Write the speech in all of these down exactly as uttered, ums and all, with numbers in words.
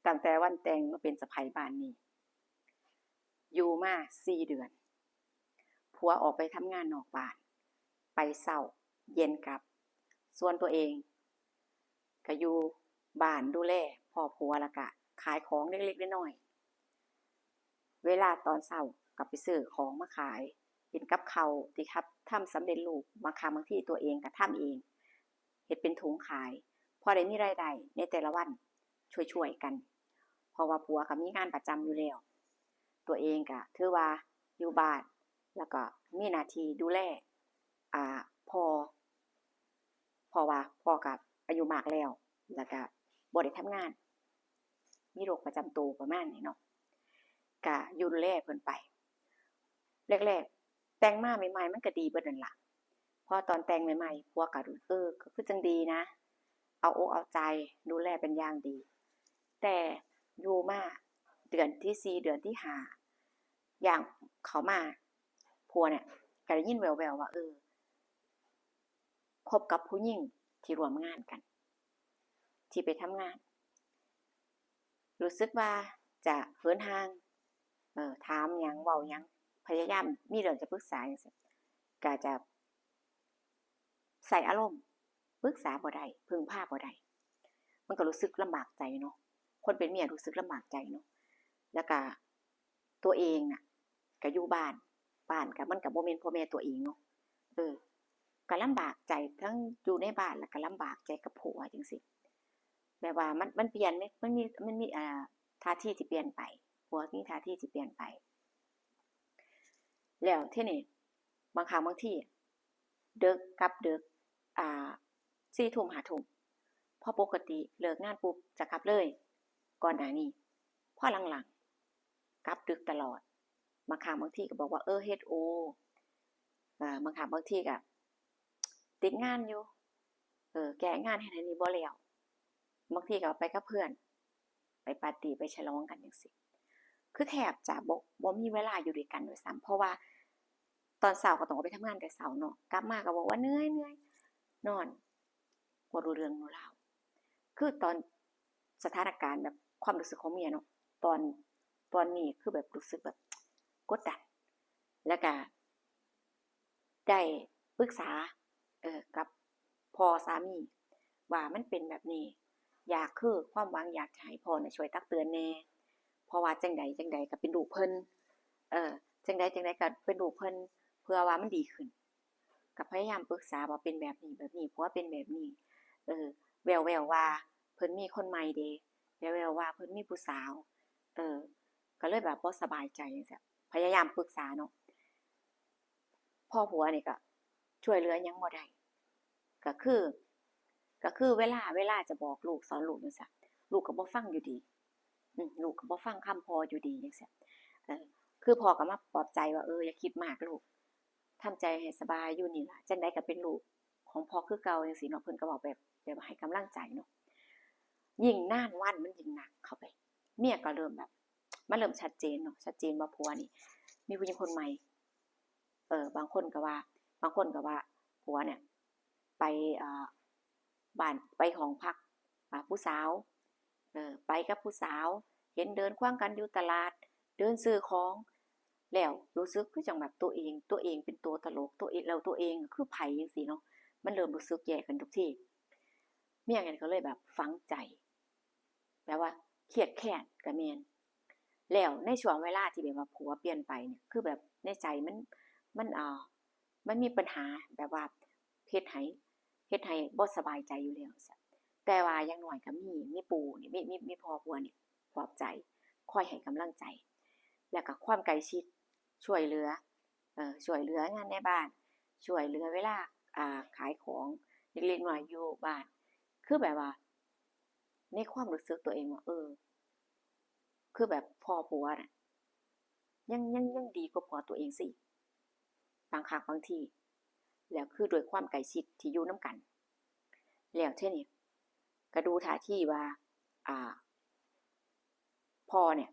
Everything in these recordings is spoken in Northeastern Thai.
ตั้งแต่วันแต่งมาเป็นสะใภ้บ้านนี้ อยู่มาสี่เดือน ผัวออกไปทำงานนอกบ้าน ไปเช้าเย็นกลับ ส่วนตัวเองก็อยู่บ้านดูแลพ่อผัว แล้วก็ขายของเล็กๆน้อยๆ เวลาตอนเช้าก็ไปซื้อของมาขาย เป็นกับข้าวที่ทำสำเร็จรูป บางครั้งบางทีตัวเองก็ทำเอง เฮ็ดเป็นถุงขาย พอได้มีรายได้ในแต่ละวัน ช่วยๆกัน เพราะว่าผัวก็มีงานประจำอยู่แล้ว ตัวเองก็ถือว่าอยู่บ้าน แล้วก็มีหน้าที่ดูแล อ่า พ่อ เพราะว่าพ่อก็อายุมากแล้ว แล้วก็บ่ได้ทำงาน มีโรคประจำตัวประมาณนี้เนาะ ก็อยู่ดูแลเพิ่นไป แรกๆ แต่งมาใหม่ๆ มันก็ดีเบิดนั่นล่ะ พอตอนแต่งใหม่ๆ ผัวก็ เออ ก็คือจั่งดีนะ เอาอกเอาใจ ดูแลเป็นอย่างดี แต่อยู่มาเดือนที่สี่ เดือนที่ห้า ย่างเข้ามา ผัวเนี่ยก็ได้ยินแว่วๆว่า เออ คบกับผู้หญิงที่ร่วมงานกัน ที่ไปทำงาน รู้สึกว่าจะเหินห่าง เอ่อ ถามหยัง เว้าหยัง พยายามมีเรื่องจะปรึกษาจั่งซี้ ก็จะใส่อารมณ์ ปรึกษาบ่ได้ พึ่งพาบ่ได้ มันก็รู้สึกลำบากใจเนาะ คนเป็นเมียรู้สึกลำบากใจเนาะ แล้วก็ตัวเองน่ะ ก็อยู่บ้าน บ้านก็มันก็บ่แม่นพ่อแม่ตัวเองเนาะ เออ ก็ลำบากใจ ทั้งอยู่ในบ้านแล้วก็ลำบากใจกับผัวจั่งซี้ แบบว่ามัน มันเปลี่ยน มัน มันมี มันมี อ่า ท่าทีที่เปลี่ยนไป ผัวมีท่าทีที่เปลี่ยนไป แล้วทีนี้บางครั้งบางที ดึก กลับดึก อ่า สี่ทุ่ม ห้าทุ่ม เพราะปกติเลิกงานปุ๊บจะกลับเลย ก่อนหน้านี้ พอหลังๆ กลับดึกตลอด บางครั้งบางทีก็บอกว่า เออ เฮ็ดโอ อ่า บางครั้งบางทีก็ติดงานอยู่ เออ แก้งานให้นั่นนี่บ่แล้ว บางทีก็ไปกับเพื่อน ไปปาร์ตี้ ไปฉลองกันจั่งซี้ คือแทบจะบ่ บ่มีเวลาอยู่ด้วยกันด้วยซ้ำ เพราะว่าตอนเช้าก็ต้องออกไปทำงานแต่เช้าเนาะ กลับมาก็บอกว่าเหนื่อย เหนื่อย นอน บ่รู้เรื่องรู้ราว คือตอนสถานการณ์แบบความรู้สึกของเมียเนาะ ตอน ตอนนี้คือแบบรู้สึกแบบกดดัน แล้วก็ได้ปรึกษา เอ่อ กับพ่อสามีว่ามันเป็นแบบนี้ อยาก คือความหวังอยากจะให้พ่อน่ะช่วยตักเตือนแหน่ เพราะว่าจั่งใดจั่งใดก็เป็นลูกเพิ่น เออ จั่งใดจั่งใดก็เป็นลูกเพิ่น เพื่อว่ามันดีขึ้น ก็พยายามปรึกษาว่าเป็นแบบนี้แบบนี้ ผัวเป็นแบบนี้ เออ แว่วๆว่าเพิ่นมีคนใหม่เด้ แว่วๆว่าเพิ่นมีผู้สาว เออ ก็เลยแบบบ่สบายใจจั่งซี้ พยายามปรึกษาเนาะ พ่อผัวนี่ก็ช่วยเหลือหยังบ่ได้ ก็คือ ก็คือเวลา เวลาจะบอกลูก สอนลูกจั่งซี้ ลูกก็บ่ฟังอยู่ดี อืม ลูกก็บ่ฟังคำพ่ออยู่ดีจั่งซี้ เออ คือพ่อก็มาปลอบใจว่า เออ อย่าคิดมากลูก ทำใจให้สบายอยู่นี่ล่ะ จั่งใดก็เป็นลูกของพ่อคือเก่าจั่งซี้เนาะ เพิ่นก็เว้าแบบ แบบให้กำลังใจเนาะ ยิ่งนานวันมันยิ่งหนักเข้าไป เมียก็เริ่มแบบ มันเริ่มชัดเจนเนาะ ชัดเจนว่าผัวนี่มีผู้หญิงคนใหม่ เออ บางคนก็ว่า บางคนก็ว่าผัวเนี่ยไป เอ่อ บ้าน ไปห้องพัก อ่า ผู้สาว เออ ไปกับผู้สาว เห็นเดินควงกันอยู่ตลาด เดินซื้อของ แล้วรู้สึกคือจั่งแบบตัวเอง ตัวเองเป็นตัวตลก ตัวเอง แล้วตัวเองคือไผจั่งซี้เนาะ มันเริ่มรู้สึกแย่ขึ้นทุกที เมียก็เลยแบบฝังใจ แบบว่าเครียดแค้นก็แม่น แล้วในช่วงเวลาที่แบบว่าผัวเปลี่ยนไปเนี่ย คือแบบในใจมัน มัน เอ่อ มันมีปัญหาแบบว่าเฮ็ดให้ เฮ็ดให้บ่สบายใจอยู่แล้ว แต่ว่าอย่างน้อยก็มี มีปู่นี่ มี มี มีพ่อผัวนี่ปลอบใจ คอยให้กำลังใจ แล้วก็ความใกล้ชิด ช่วยเหลือ เอ่อ ช่วยเหลืองานในบ้าน ช่วยเหลือเวลา อ่า ขายของเล็กๆน้อยๆอยู่บ้าน คือแบบว่า ในความรู้สึกตัวเองว่า เออ คือแบบพ่อผัวน่ะ ยัง ยัง ยังดีกว่าผัวตัวเองซะอีก บางครั้งบางที แล้วคือด้วยความใกล้ชิดที่อยู่นำกัน แล้วทีนี้ก็ดูท่าทีว่า อ่า พ่อเนี่ย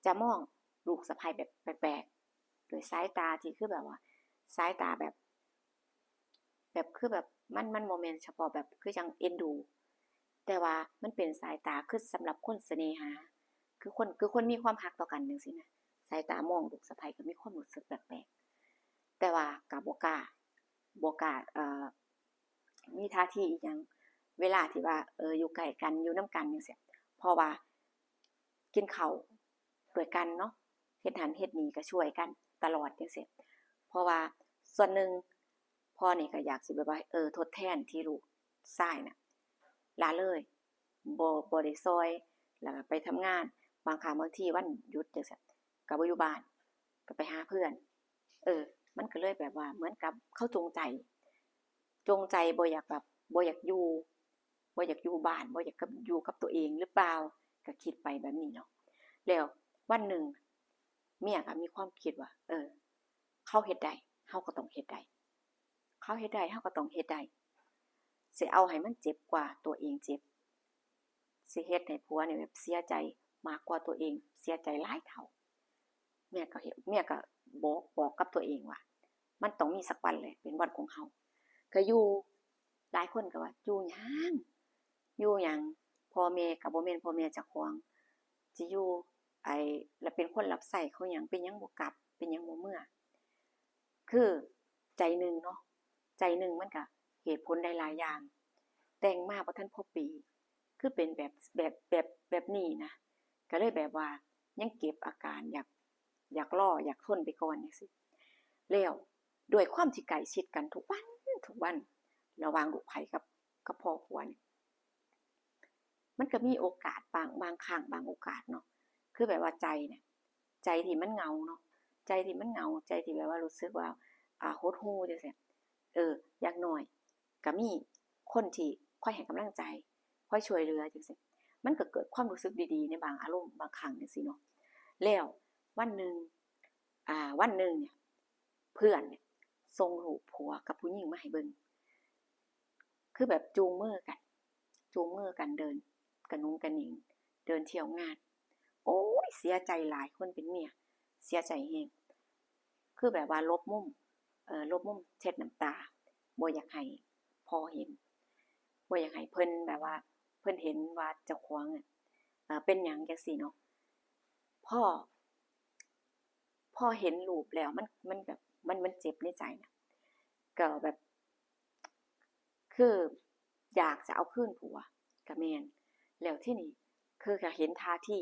จะมองลูกสะใภ้แบบแปลกๆ โดยสายตาที่คือแบบว่า สายตาแบบ แบบคือแบบมัน มันบ่แม่นเฉพาะแบบคือจั่งเอ็นดู แต่ว่ามันเป็นสายตาคือสำหรับคนเสน่หา คือคน คือคนมีความฮักต่อกันจั่งซี้นะ สายตามองลูกสะใภ้ก็มีความรู้สึกแปลกๆ แต่ว่าก็บ่กล้า บ่กล้า เอ่อ มีท่าทีอิหยัง เวลาที่ว่า เออ อยู่ใกล้กัน อยู่นำกันจั่งซี้ เพราะว่ากินข้าวด้วยกันเนาะ เฮ็ดหั้นเฮ็ดนี่ก็ช่วยกันตลอดจั่งซี้ เพราะว่าส่วนหนึ่งพ่อนี่ก็อยากสิแบบว่า เออ ทดแทนที่ลูกชายน่ะละเลย บ่ บ่ได้ซ่อย แล้วก็ไปทำงาน บางครั้งบางทีวันหยุดจั่งซี้ ก็บ่อยู่บ้าน ก็ไปหาเพื่อน เออ มันก็เลยแบบว่าเหมือนกับเขาจงใจ จงใจบ่อยากแบบ บ่อยากอยู่ บ่อยากอยู่บ้าน บ่อยากกับ อยู่กับตัวเองหรือเปล่า ก็คิดไปแบบนี้เนาะ แล้ววันหนึ่งเมียก็มีความคิดว่า เออ เขาเฮ็ดได้ เฮาก็ต้องเฮ็ดได้ เขาเฮ็ดได้ เฮาก็ต้องเฮ็ดได้ สิเอาให้มันเจ็บกว่าตัวเองเจ็บ สิเฮ็ดให้ผัวนี่แบบเสียใจมากกว่าตัวเอง เสียใจหลายเท่า เมียก็เฮ็ด เมียก็บอก บอกกับตัวเองว่า มันต้องมีสักวันแหละ เป็นวันของเฮา ก็อยู่ หลายคนก็ว่า อยู่หยัง อยู่หยัง พ่อแม่ก็บ่แม่นพ่อแม่เจ้าของ สิอยู่ ไอ้ แล้วเป็นคนรับใช้เขาหยัง เป็นหยังบ่กลับ เป็นหยังบ่เมือ คือใจหนึ่งเนาะ ใจหนึ่งมันก็เหตุผลได้หลายอย่าง แต่งมาบ่ทันพอปี คือเป็นแบบ แบบ แบบ แบบนี้นะ ก็เลยแบบว่ายังเก็บอาการอยาก อยากรอ อยากทนไปก่อนจั่งซี้ แล้วด้วยความที่ใกล้ชิดกันทุกวัน ทุกวัน ระหว่างลูกใผกับ กับพ่อผัวนี่ มันก็มีโอกาสบาง บางครั้ง บางโอกาสเนาะ คือแบบว่าใจเนี่ย ใจที่มันเหงาเนาะ ใจที่มันเหงา ใจที่แบบว่ารู้สึกว่า อ่า หดหู่จั่งซี้ เออ อย่างน้อยก็มีคนที่คอยให้กำลังใจ คอยช่วยเหลือจั่งซี้ มันก็เกิดความรู้สึกดีๆ ในบางอารมณ์ บางครั้งจั่งซี้เนาะ แล้ววันหนึ่ง อ่า วันหนึ่งเนี่ย เพื่อนเนี่ย ส่งรูปผัวกับผู้หญิงมาให้เบิ่ง คือแบบจูงมือกัน จูงมือกันเดินกระหนุงกระหนิง เดินเที่ยวงาน โอ้ย เสียใจหลาย คนเป็นเมีย เสียใจแฮง คือแบบว่าหลบมุม เอ่อ หลบมุมเช็ดน้ำตา บ่อยากให้พ่อเห็น บ่อยากให้เพิ่นแบบว่า เพิ่นเห็นว่าเจ้าของอะ เอ่อ เป็นหยังจั่งซี้เนาะ พอ พอเห็นรูปแล้วมัน มันแบบ มัน มันเจ็บในใจน่ะ ก็แบบ คืออยากจะเอาคืนผัว ก็แม่น แล้วทีนี้คือก็เห็นท่าที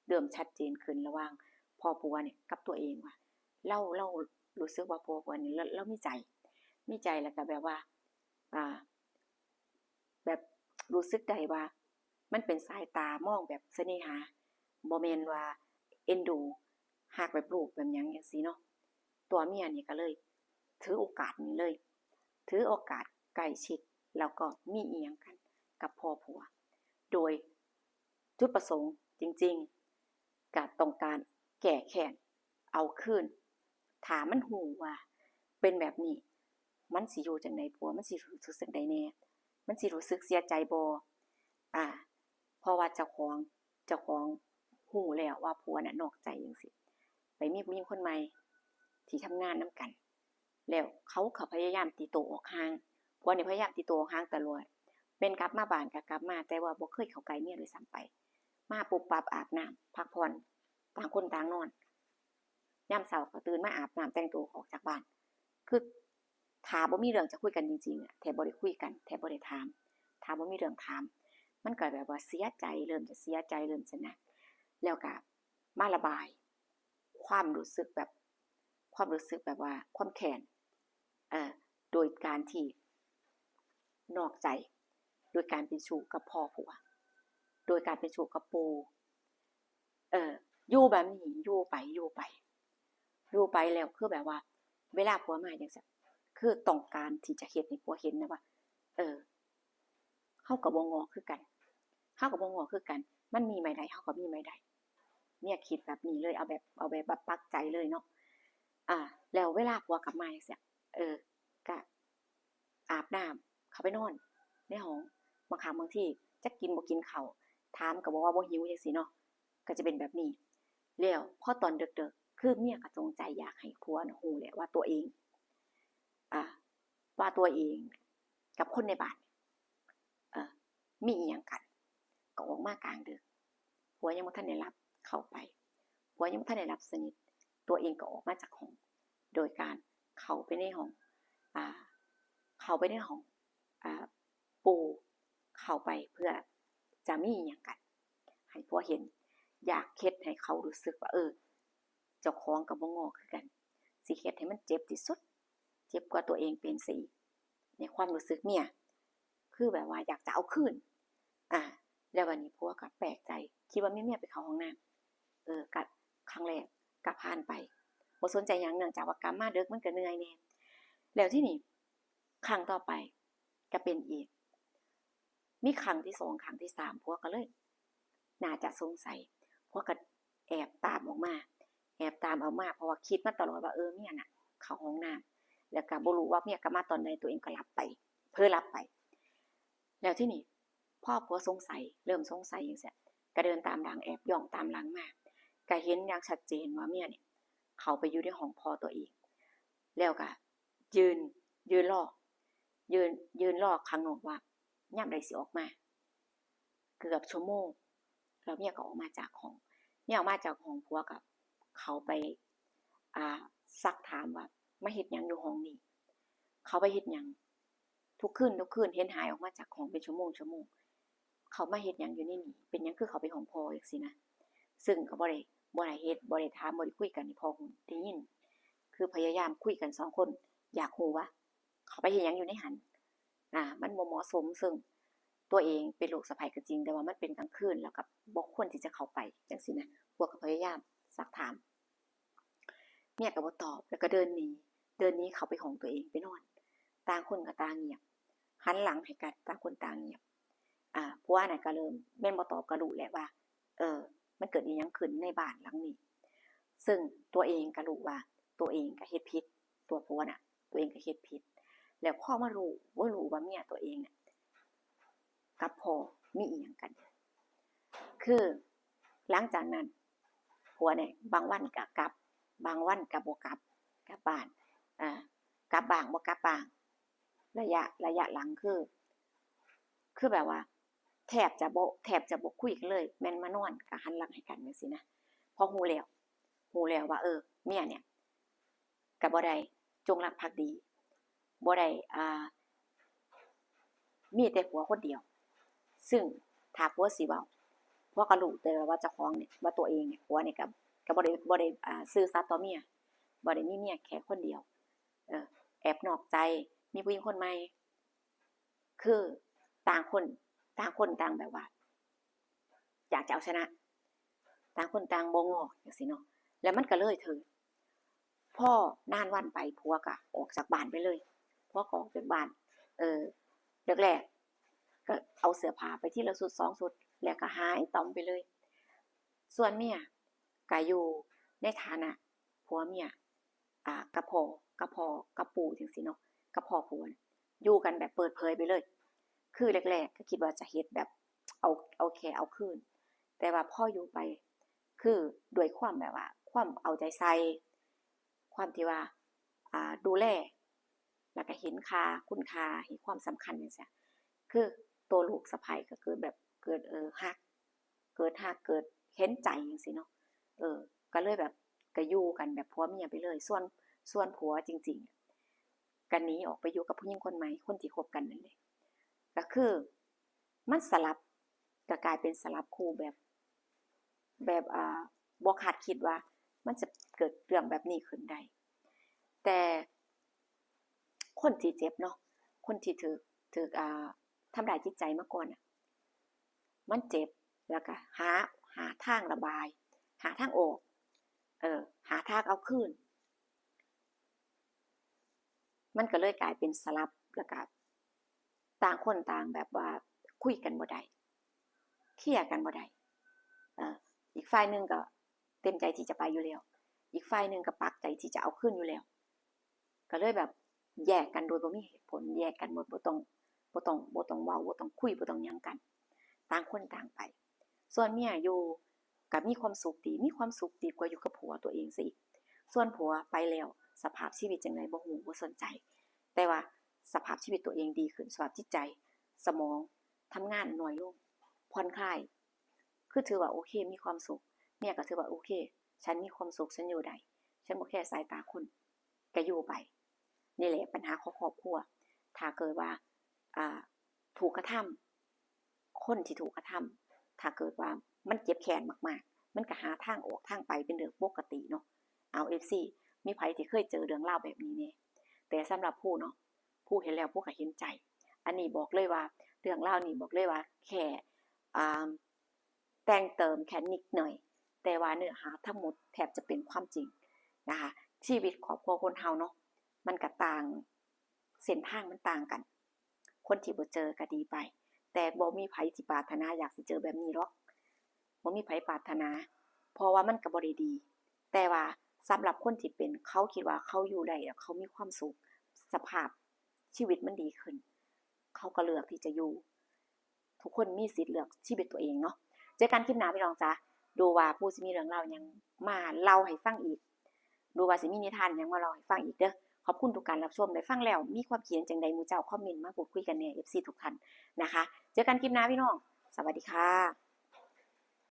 เริ่มชัดเจนขึ้นระหว่างพ่อผัวเนี่ยกับตัวเองว่า ลาว ลาวรู้สึกว่าพ่อผัวนี่ ลาว ลาวมีใจ มีใจแล้วก็แบบว่า อ่า แบบรู้สึกได้ว่ามันเป็นสายตามองแบบเสน่หา บ่แม่นว่าเอ็นดู ฮักแบบลูกแบบหยังจั่งซี้เนาะ ตัวเมียนี่ก็เลยถือโอกาสนี้เลย ถือโอกาสใกล้ชิด แล้วก็มีอิหยังกันกับพ่อผัว โดยจุดประสงค์จริงๆ ก็ต้องการแก้แค้น เอาคืน ถ้ามันฮู้ว่าเป็นแบบนี้ มันสิอยู่จั่งใด ผัวมันสิรู้สึกจั่งใดแหน่ มันสิรู้สึกเสียใจบ่ อ่า เพราะว่าเจ้าของ เจ้าของฮู้แล้วว่าผัวน่ะนอกใจจั่งซี้ ไปมีผู้หญิงคนใหม่ที่ทำงานนำกัน แล้วเขาก็พยายามตีโตออกห่าง ผัวนี่พยายามตีโตออกห่างตลอด แม่นกลับมาบ้านก็กลับมา แต่ว่าบ่เคยเข้าใกล้เมียด้วยซ้ำไป มาปุ๊บปั๊บอาบน้ำพักผ่อน ต่างคนต่างนอน ยามเช้าก็ตื่นมาอาบน้ำแต่งตัวออกจากบ้าน คือถ้าบ่มีเรื่องจะคุยกันจริงๆอะ แทบบ่ได้คุยกัน แทบบ่ได้ถาม ถ้าบ่มีเรื่องถาม มันก็แบบว่าเสียใจ เริ่มจะเสียใจ เริ่มจะหนัก แล้วก็มาระบายความรู้สึกแบบ ความรู้สึกแบบว่าความแค้น เอ่อ โดยการที่นอกใจ โดยการเป็นชู้กับพ่อผัว โดยการเป็นชู้กับปู่ เออ อยู่แบบนี้ อยู่ไป อยู่ไป อยู่ไปแล้วคือแบบว่า เวลาผัวมาจั่งซี้ คือต้องการที่จะเฮ็ดให้ผัวเห็นนะว่า เออ เฮาก็บ่ง้อคือกัน เฮาก็บ่ง้อคือกัน มันมีไม้ใด เฮาก็มีไม้ใด เมียคิดแบบนี้เลย เอาแบบ เอาแบบ แบบปักใจเลยเนาะ อ่า แล้วเวลาผัวกลับมาจั่งซี้ เออ ก็อาบน้ำ เข้าไปนอนในห้อง บางครั้งบางทีจักกินบ่กินข้าว ถามก็บอกว่าบ่หิวจั่งซี้เนาะ ก็จะเป็นแบบนี้ แล้วพอตอนดึกๆ คือเมียก็จงใจอยากให้ผัวน่ะฮู้แหละว่าตัวเอง อ่า ว่าตัวเองกับคนในบ้าน เอ่อ มีอีหยังกัน ก็ออกมากลางดึก ผัวยังบ่ทันได้หลับ เข้าไป ผัวยังบ่ทันได้หลับสนิท ตัวเองก็ออกมาจากห้อง โดยการเข้าไปในห้อง อ่า เข้าไปในห้อง อ่า ปู่ เข้าไปเพื่อจะมีอีหยังกัน ให้ผัวเห็น อยากเฮ็ดให้เขารู้สึกว่า เออ เจ้าของก็บ่ง้อคือกัน สิเฮ็ดให้มันเจ็บที่สุด เจ็บกว่าตัวเองเป็นซะอีก ในความรู้สึกเมีย คือแบบว่าอยากจะเอาคืน อ่า แล้วบัดนี้ผัวก็แปลกใจ คิดว่ามีเมียไปเข้าห้องน้ำ เออ ก็ครั้งแรกก็ผ่านไป บ่สนใจหยัง เนื่องจากว่ากลับมาดึกมันก็เหนื่อยแหน่ แล้วทีนี้ครั้งต่อไปก็เป็นอีก มีครั้งที่สอง ครั้งที่สาม ผัวก็เลยน่าจะสงสัย ผัวก็แอบตามออกมา แอบตามออกมา เพราะว่าคิดมาตลอดว่า เออ เมียน่ะ เข้าห้องน้ำ แล้วก็บ่รู้ว่าเมียกลับมาตอนใด ตัวเองก็หลับไป เผลอหลับไป แล้วทีนี้ พอผัวสงสัย เริ่มสงสัยจั่งซี้ ก็เดินตามหลัง แอบย่องตามหลังมา ก็เห็นอย่างชัดเจนว่าเมียเนี่ย เข้าไปอยู่ในห้องพ่อตัวเอง แล้วก็ยืน ยืนรอ ยืน ยืนรอข้างนอกว่ายามใดสิออกมา เกือบชั่วโมง แล้วเมียก็ออกมาจากห้อง เมียออกมาจากห้อง ผัวก็เข้าไป อ่า ซักถามว่า มาเฮ็ดหยังอยู่ห้องนี้ เข้าไปเฮ็ดหยัง ทุกคืน ทุกคืน เห็นหายออกมาจากห้องเป็นชั่วโมง ชั่วโมง เข้ามาเฮ็ดหยังอยู่ในนี้ เป็นหยังคือเข้าไปห้องพ่อจั่งซี้นะ ซึ่งก็บ่ได้ บ่ได้เฮ็ด บ่ได้ถาม บ่ได้คุยกันให้พ่อฮู้ ได้ยิน คือพยายามคุยกันสองคน อยากฮู้ว่า เข้าไปเฮ็ดหยังอยู่ในหั้น อ่า มันบ่เหมาะสม ซึ่งตัวเองเป็นลูกสะใภ้ก็จริง แต่ว่ามันเป็นกลางคืน แล้วก็บ่ควรที่จะเข้าไปจั่งซี้นะ ผัวก็พยายามซักถาม เมียก็บ่ตอบ แล้วก็เดินหนี เดินหนีเข้าไปห้องตัวเองไปนอน ต่างคนก็ต่างเงียบ หันหลังให้กัน ต่างคนต่างเงียบ อ่า ผัวน่ะก็เริ่ม แม่นบ่ตอบก็รู้แหละว่า เออ มันเกิดอีหยังขึ้นในบ้านหลังนี้ ซึ่งตัวเองก็รู้ว่าตัวเองก็เฮ็ดผิด ตัวผัวน่ะ ตัวเองก็เฮ็ดผิด แล้วพอมารู้ บ่รู้ว่าเมียตัวเองน่ะ กับพ่อมีอีหยังกัน คือหลังจากนั้น ผัวเนี่ย บางวันก็กลับ บางวันก็บ่กลับ กลับบ้าน อ่า กลับบ้างบ่กลับบ้าง ระยะ ระยะหลังคือ คือแบบว่า แทบจะบ่ แทบจะบ่คุยกันเลย แม่นมานอนก็หันหลังให้กันจั่งซี้นะ พอฮู้แล้ว ฮู้แล้วว่า เออ เมียเนี่ย ก็บ่ได้จงรักภักดี บ่ได้ อ่า มีแต่ผัวคนเดียว ซึ่งถ้าผัวสิเว้า ผัวก็รู้แต่ว่าเจ้าของเนี่ย ว่าตัวเองเนี่ย ผัวเนี่ยก็ ก็บ่ได้ บ่ได้ อ่า ซื่อสัตย์ต่อเมีย บ่ได้มีเมียแค่คนเดียว เออ แอบนอกใจ มีผู้หญิงคนใหม่ คือต่างคน ต่างคนต่างแบบว่า อยากจะเอาชนะ ต่างคนต่างบ่ง้อจั่งซี้เนาะ แล้วมันก็เลยเถิด พอนานวันไปผัวก็ออกจากบ้านไปเลย ผัวก็ออกจากบ้าน เออ แรกๆ ก็เอาเสื้อผ้าไปทีละชุดสองชุด แล้วก็หายต่อมไปเลย ส่วนเมียก็อยู่ในฐานะผัวเมีย อ่า กับพ่อ กับพ่อ กับปู่จั่งซี้เนาะ กับพ่อผัวน่ะ อยู่กันแบบเปิดเผยไปเลย คือแรกๆ ก็คิดว่าจะเฮ็ดแบบ เอา เอาแค่เอาคืน แต่ว่าพออยู่ไป คือด้วยความแบบว่า ความเอาใจใส่ ความที่ว่า อ่า ดูแล แล้วก็เห็นค่า คุณค่า ให้ความสำคัญจั่งซี้ คือตัวลูกสะใภ้ก็เกิดแบบ เกิด เออ ฮัก เกิดฮัก เกิดเห็นใจจั่งซี้เนาะ เออ ก็เลยแบบ ก็อยู่กันแบบผัวเมียไปเลย ส่วน ส่วนผัวจริงๆ ก็หนีออกไปอยู่กับผู้หญิงคนใหม่ คนที่คบกันนั่นแหละ ก็คือ มันสลับ ก็กลายเป็นสลับคู่แบบ แบบ อ่า บ่คาดคิดว่ามันจะเกิดเรื่องแบบนี้ขึ้นได้ แต่คนที่เจ็บเนาะ คนที่ถูก ถูก อ่า ทำร้ายจิตใจมาก่อนน่ะ มันเจ็บ แล้วก็หา หาทางระบาย หาทางออก เออ หาทางเอาคืน มันก็เลยกลายเป็นสลับ แล้วก็ต่างคนต่างแบบว่าคุยกันบ่ได้ เคลียร์กันบ่ได้ เอ่อ อีกฝ่ายหนึ่งก็เต็มใจที่จะไปอยู่แล้ว อีกฝ่ายหนึ่งก็ปักใจที่จะเอาคืนอยู่แล้ว ก็เลยแบบแยกกันโดยบ่มีเหตุผล แยกกันหมด บ่ต้อง บ่ต้อง บ่ต้องเว้า บ่ต้องคุย บ่ต้องหยังกัน ต่างคนต่างไป ส่วนเมียอยู่ก็มีความสุขดี มีความสุขดีกว่าอยู่กับผัวตัวเองซะอีก ส่วนผัวไปแล้ว สภาพชีวิตจั่งใดบ่ฮู้ บ่สนใจ แต่ว่าสภาพชีวิตตัวเองดีขึ้น สภาพจิตใจ สมอง ทำงานน้อยลง ผ่อนคลาย คือถือว่าโอเค มีความสุข เมียก็ถือว่าโอเค ฉันมีความสุข ฉันอยู่ได้ ฉันบ่แคร์สายตาคน ก็อยู่ไป นี่แหละปัญหาของครอบครัว ถ้าเกิดว่า อ่า ถูกกระทำ คนที่ถูกกระทำ ถ้าเกิดว่ามันเจ็บแค้นมากๆ มันก็หาทางออกทางไปเป็นเรื่องปกติเนาะ เอา เอฟซี มีไผที่เคยเจอเรื่องราวแบบนี้แน่ แต่สำหรับผู้เนาะ ผู้เห็นแล้วผู้ก็เห็นใจ อันนี้บอกเลยว่าเรื่องราวนี้บอกเลยว่าแค่ อ่า แต่งเติมแค่นิดหน่อย แต่ว่าเนื้อหาทั้งหมดแทบจะเป็นความจริงนะคะ ชีวิตครอบครัวคนเฮาเนาะ มันก็ต่าง เส้นทางมันต่างกัน คนที่บ่เจอก็ดีไป แต่บ่มีไผสิปรารถนาอยากสิเจอแบบนี้หรอก บ่มีไผปรารถนา เพราะว่ามันก็บ่ได้ดี แต่ว่าสำหรับคนที่เป็น เขาคิดว่าเขาอยู่ได้แล้วเขามีความสุข สภาพชีวิตมันดีขึ้น เขาก็เลือกที่จะอยู่ ทุกคนมีสิทธิ์เลือกชีวิตตัวเองเนาะ เจอกันคลิปหน้าพี่น้องจ๊ะ ดูว่าผู้สิมีเรื่องเล่าหยังมาเล่าให้ฟังอีก ดูว่าสิมีนิทานหยังมาเล่าให้ฟังอีกเด้อ ขอบคุณทุกการรับชม ได้ฟังแล้วมีความคิดเห็นจั่งใด หมู่เจ้าคอมเมนต์มาพูดคุยกันแหน่ เอฟซี ทุกท่านนะคะ เจอกันคลิปหน้าพี่น้อง สวัสดีค่ะ